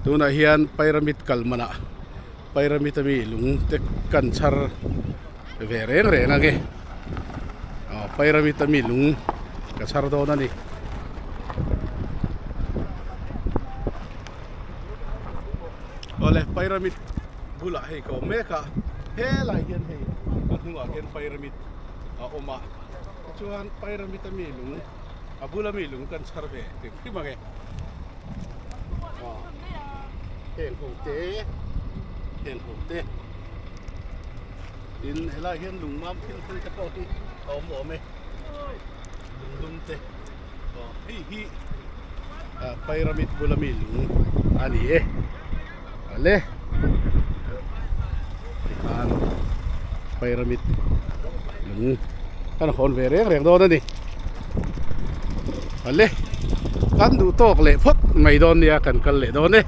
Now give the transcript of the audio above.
Tunah hian pyramid kal manah pyramid ami lung te kan chhar ve reng reng ang e aw pyramid ami lung ka chhar dawn a ni. Awle pyramid bulah hei ka awm mek a helai hian hei ka hnungah hian pyramid a awm a tichuan pyramid ami lung a bula mi lung kan chhar ve hrim hrim ang e aw heng ho te heng ho te tin helai hian lung mam thil thil te pawh hi a awm awm e lung dum te aw hei hi ah pyramid bula mi lung a ni e ale tikhan pyramid lung kan hawn ve reng reng dawn a ni ale kan duh tawk leh phawt mai dawn nia kan kal leh dawn e.